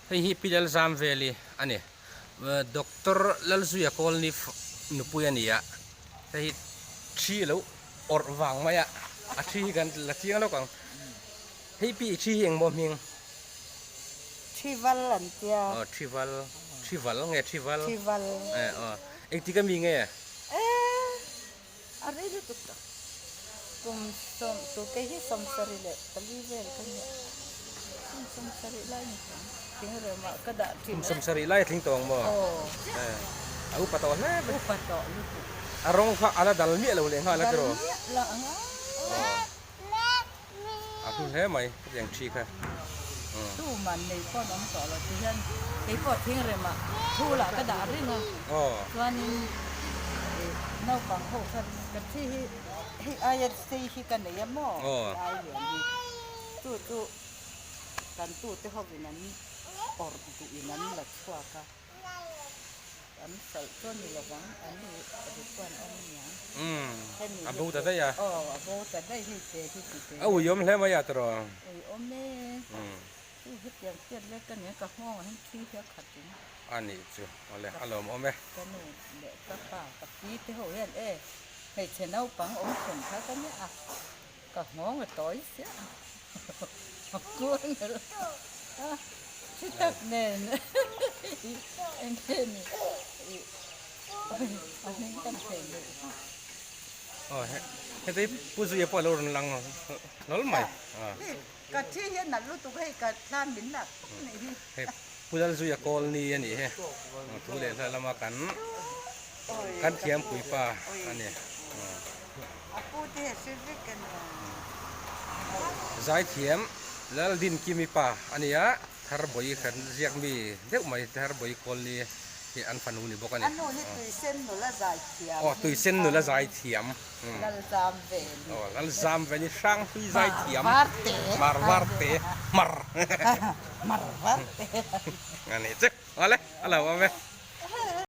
Hei hi Pi Lalzamveli a ni. Doctor Lalzuia Kawlni nupui a ni a, hei hi thi a lo awrh vang mai a, a thi hi kan la chiang lawk ang. Hei pi i thi hi engmaw hming? Thival an tia. Aw thival, thival nge thival? Thival. Eh aw, engtik ami nge? Eh, a rei lutuk tak. Kum sawm, tu kei hi sawmsarih leh pali vel ka nia. Kum sawmsarih lai ni tawh ang, thingremah ka dah thin a. Kum sawmsarih lai a tling tawh ang maw? Aw. Eh, a upa tawh hle mai. Upa tawh lutuk. A rawng kha a la dal miah lo leh nghal a tiraw? Dal miah lo ang a. Aw. A hlu hle mai hetiang thi kha. Tu man nei pawh an awm tawh lo ti hian kei pawh thingremah phul ah ka dah reng a chuanin naupang ho kha ka thi hi hei aia sei hi ka nei a maw ai lian hi chu chu kan tute hovin an awrh duhin an la chhuak a. An hralh chu a ni lovang, an ri chuan awm aniang. Umm, a bo ta daih a. Aw, a bo ta daih hei te hi ti te. A ui awm hle mai a tiraw? Ui awm e. Chu hetiang chiat lek ka nia, ka nghawng ah hian thi hi a khat in. A nih chu, awle a lawm awm e. Ka nu leh ka pa, ka pi te ho hian e hmeichhe naupang awm chhun kha ka nia a, ka nghawng a tawi sia a kuang a. Thi tak nen eng nge ni a hming kan thei luh kha. Aw heta hi Pu Zuia pawh a lo rawn lang hlawl mai. Ka thi hi a nalh lutuk hei ka thla min lak khawp mai hi. Hei Pu Lalzuia Kawlni a nih hi. Thu leh hla lama kan kan thiampui pa a ni. A pu te hi a hre vek a ni. Zaithiam Laldin Kimi pa a ni a, Tharbawi kan ziak mi deuh mai Tharbawi Kawlni hi an fanu ni bawk a ni. A nu hi Tuisen nula zaithiam. Aw Tuisen nula zaithiam. Lalzam Veni. Aw Lalzam Veni Hranghlui zaithiam. Mar var te. Mar var te. Mar. Mar var te. A ni che. Awle a lo awm e.